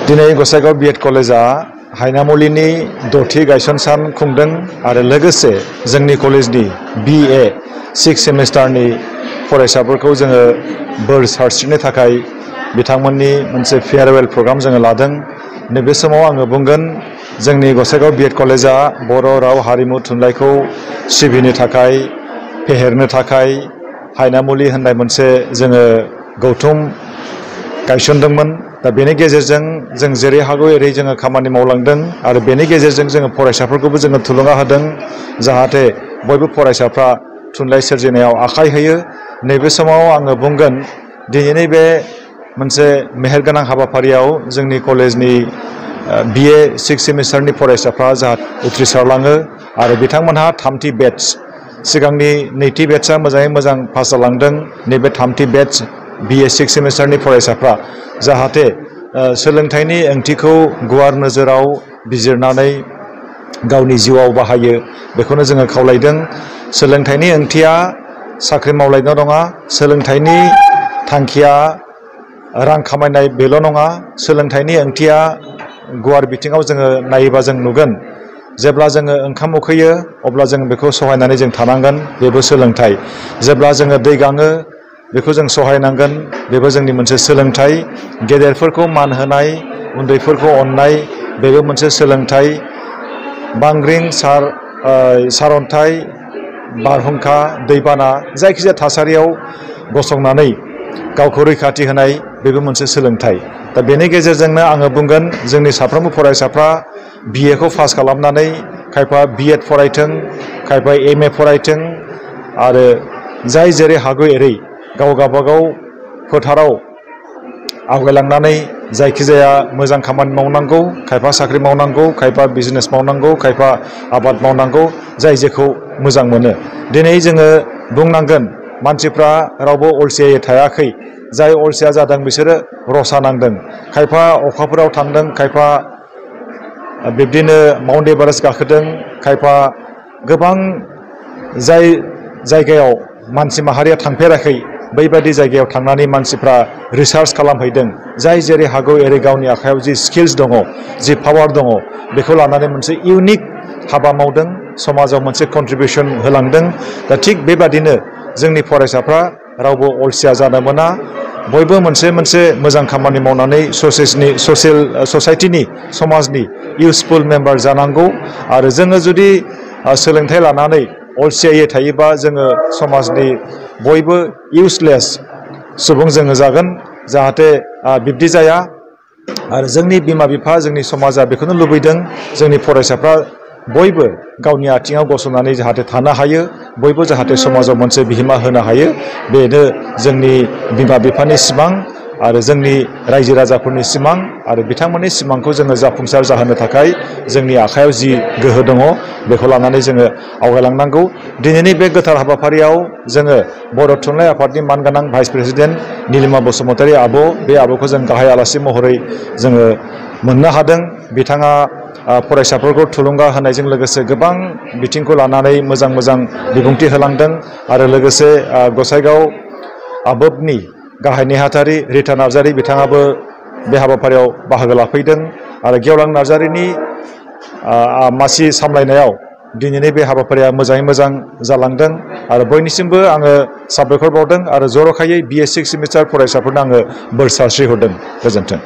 दिनै गसाइगाव बीएड कलेजा हायनामुलिनि दथि गायसन सान खुंदों आरो लोगोसे जोंनि कलेजनि BA 6 सेमिस्टारनि फरायसाफोरखौ जोङो बोर सारस्रिनो थाखाय बिथांमोननि मोनसे फेयारवेल प्रग्राम जोङो लादों। नैबे समाव आङो बुंगोन जोंनि गसाइगाव बीएड कलेजा बर' राव हारिमु थुनलाइखौ सिबिनो थाखाय फेहेरनो थाखाय हायनामुलि होननाय मोनसे जोङो गौथुम गायसनदोंमोन। दा बेनि गेजेरजों जों जेरै हागौ एरै जोङो खामानि मावलांदों आरो बेनि गेजेरजों जोङो फरायसाफोरखौबो जोङो थुलुंगा होदों जाहाथे बयबो फरायसाफ्रा थुनलाइ सोरजिनायाव आखाइ होयो। नैबे समाव आङो बुंगोन दिनैनि बे मोनसे मेहेरगोनां हाबाफारियाव जोंनि कलेजनि BA 6 सेमिस्टारनि फरायसाफ्रा उथ्रिसारलाङो आरो बिथांमोनहा थामथि बेच सिगांनि नैथि बेचआ मोजाङै मोजां पास जालांदों। नैबे थामथि बेच BA 6 सेमिस्टारनि फरायसाफ्रा जाहाथे सोलोंथाइनि ओंथिखौ गुवार नोजोराव बिजिरनानै गावनि जिउआव बाहायो बेखौनो जोङो खावलायदों। सोलोंथाइनि ओंथिया साख्रि मावलायनो नङा, सोलोंथाइनि थांखिया रां खामायनाय बेल' नङा, सोलोंथाइनि ओंथिया गुवार बिथिङाव जोङो नायोबा जों नुगोन जेब्ला जोङो ओंखाम उखैयो अब्ला जों बेखौ सहायनानै जों थानांगोन, बेबो सोलोंथाइ। जेब्ला जोङो दै गाङो बेखौ जों सहायनांगोन, बेबो जोंनि मोनसे सोलोंथाइ। गेदेरफोरखौ मान होनाय, उन्दैफोरखौ अननाय बेबो मोनसे सोलोंथाइ। बांग्रिं सारअन्थाइ, बारहुंखा, दैबाना जायखिजाया थासारियाव गसंनानै गावखौ रैखाथि होनाय बेबो मोनसे सोलोंथाइ। दा बेनि गेजेरजोंनो आङो बुंगोन जोंनि साफ्रोमबो फरायसाफ्रा BA खौ पास खालामनानै खायफा BEd फरायथों, खायफा MA फरायथों आरो जाय जेरै हागौ एरै गावबागाव फोथाराव आवगायलांनानै जायखिजाया मोजां खामानि मावनांगौ, खायफा साख्रि मावनांगौ, खायफा बिजनेस मावनांगौ, खायफा आबाद मावनांगौ, जाय जेखौ मोजां मोनो। दिनै जोङो बुंनांगोन मानसिफ्रा रावबो अलसियायै थायाखै, जाय अलसिया जादों बिसोरो रसा नांदों। खायफा अखाफोराव थांदों, खायफा बिब्दिनो माउन्ट एभारेस्ट गाखोदों, खायफा गोबां जाय जायगायाव मानसि माहारिया थांफेराखै बैबादि जायगायाव थांनानै मानसिफ्रा रिसार्च खालामहैदों। जाय जेरै हागौ एरै गावनि आखायाव जि स्किल्स दङ, जि पावार दङ बेखौ लानानै मोनसे इउनिक हाबा मावदों, समाजाव मोनसे कन्ट्रिबिउसन होलांदों। दा थिग बेबादिनो जोंनि फरायसाफ्रा रावबो अलसिया जानो मोना, बयबो मोनसे मोजां खामानि मावनानै ससाइटिनि समाजनि इउसफुल मेम्बार जानांगौ। आरो जोङो जुदि सोलोंथाइ लानानै अलसियायै थायोबा जोङो समाजनि बयबो इउसलेस सुबुं जोङो जागोन, जाहाथे बिब्दि जाया। आरो जोंनि बिमा बिफा जोंनि समाजा बेखौनो लुबैदों जोंनि फरायसाफ्रा बयबो गावनि आथिङाव गसंनानै जाहाथे थानो हायो, बयबो जाहाथे समाजाव मोनसे बिहोमा होनो हायो, बेनो जोंनि बिमा बिफानि सिमां आरो जोंनि रायजो राजाफोरनि सिमां। आरो बिथांमोननि सिमांखौ जोङो जाफुंसार जाहोनो थाखाय जोंनि आखायाव जि गोहो दङ बेखौ लानानै जोङो आवगायलांनांगौ। दिनैनि बे गोथार हाबाफारियाव जोङो बर' थुनलाइ आफादनि मानगोनां भाइस प्रेसिडेन्ट निलिमा बसुमतारी आब', बे आब'खौ जों गाहाय आलासि महरै जोङो मोननो हादों। बिथाङा फरायसाफोरखौ थुलुंगा होनायजों लोगोसे गोबां बिथिंखौ लानानै मोजां बिबुंथि होलांदों। आरो लोगोसे गसाइगाव आबोबनि गाहाय नेहाथारि रिता नार्जारी बिथाङाबो बे हाबाफारियाव बाहागो लाफैदों। आरो गेवलां नार्जारीनि मासि सामलायनायाव दिनैनि बे हाबाफारिया मोजाङै मोजां जालांदों। आरो बयनिसिमबो आङो साबायखर बावदों आरो जर'खायै BA 6 सेमिस्टार फरायसाफोरनो आङो बोर सारस्रिहरदों। गोजोन्थों।